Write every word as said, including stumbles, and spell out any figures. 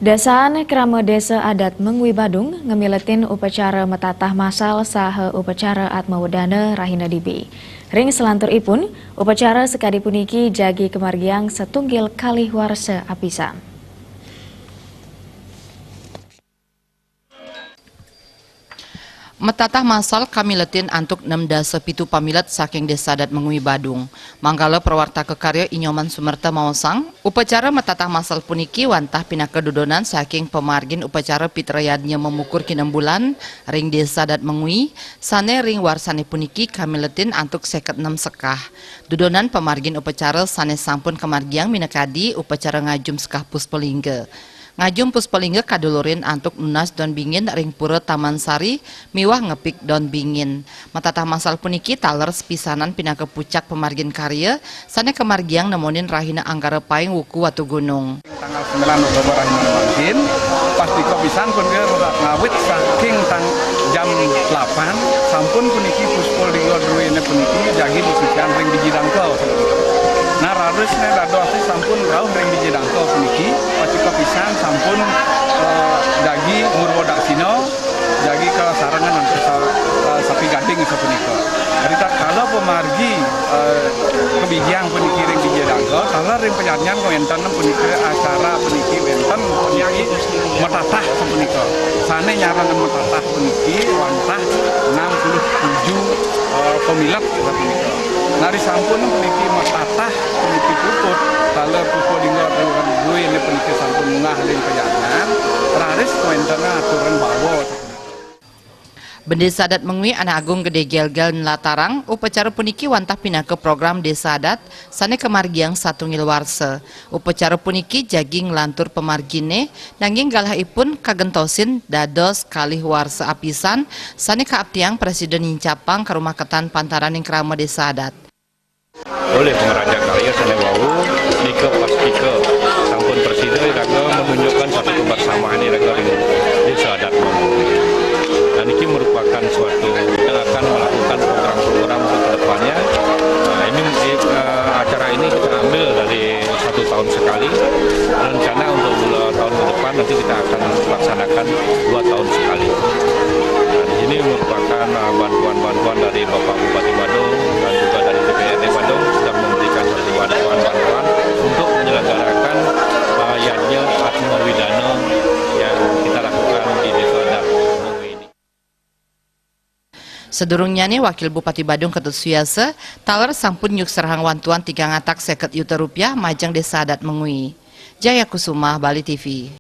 Dasaan Krama Desa Adat Mengwi Badung ngamiletin upacara matatah masal saha upacara Atma Wedana rahina dibi. Ring salanturipun, upacara sakadi puniki jagi kamargiang satunggil kalih warsa apisan. Matatah masal kamiletin antuk nem dasa pitu pamilet saking Desa Adat Mengwi Badung. Manggala prawartaka karya I Nyoman Sumerta maosang, upacara matatah masal puniki wantah pinaka dudonan saking pamargin upacara Pitra Yadnya Mamukur Kinembulan ring Desa Adat Mengwi, sane ring warsane puniki kamiletin antuk seket nem sekah. Dudonan pamargin upacara sane sampun kamargiang minakadi upacara ngajum sekah puspalingga. Ngajum puspalingga kadulurin antuk nunas don bingin ring Pura Taman Sari miwah ngepik don bingin. Matatah masal puniki taler sepisanan pinaka pucak pamargin karya sane kamargiang nemonin rahina Anggara Paing wuku Watugunung. Tanggal sembilan Oktober rahina mangkin, pastika pisan pun dia ngawit saking tang jam delapan, sampun puniki puspalingga druene puniki jagi disuciang ring biji dangka. Nah, rarisne dados sampun rauh ring biji dangka puniki, pastika pisan sampun, eh, jagi ngurwa daksina, jagi kasarengan antuk sa-, eh, sapi gading sapunika. Ritatkala pamargi, eh, kabigiang puniki ring biji dangka, taler ring pajanjian kawenten punika acara puniki wenten puniki matatah sapunika. Sane nyarengin matatah puniki wantah enam puluh tujuh, eh, pamilet sapunika. Nari sampun puniki matatah puniki puput, taler puspalingga druene puniki sampun munggah ring pajanjian, raris kawenten aturan bawa. Bendesa Adat Mengwi Anak Agung Gede Gelgel nlatarang, upacara puniki wantah pinaka program Desa Adat sane kamargiang satunggil warsa. Upacara puniki jagi nglantur pamargine, nanging galahipun kagentosin dados kalih warsa apisan sane kaaptiang prasida nincapang karumaketan pantaraning krama Desa Adat. Olih pangaraja karya sane wau, nika pastika sampun prasida iraga menunjukkan satu kebersamaan iraga ring Desa Adat Mengwi. Dan niki merupakan suatu yang akan melakukan program-program untuk ke depannya. Nah, ini, eh, acara ini kita ambil dari satu tahun sekali. Rencana untuk dua tahun ke depan nanti kita akan laksanakan dua tahun sekali. Nah, di sini merupakan, eh, bantuan-bantuan dari Bapak Bupati Badung dan juga dari D P R D Badung sudah memberikan satu bantuan-bantuan untuk menyelenggarakan, eh, Yadnya Atma Widana yang kita lakukan di Desa Adat Mengwi ini. Sadurungnyane, Wakil Bupati Badung Ketut Suyasa taler sampun nyukserahang wantuan tigang atak seket yuta rupiah majeng Desa Adat Mengwi. Jaya Kusuma, Bali T V.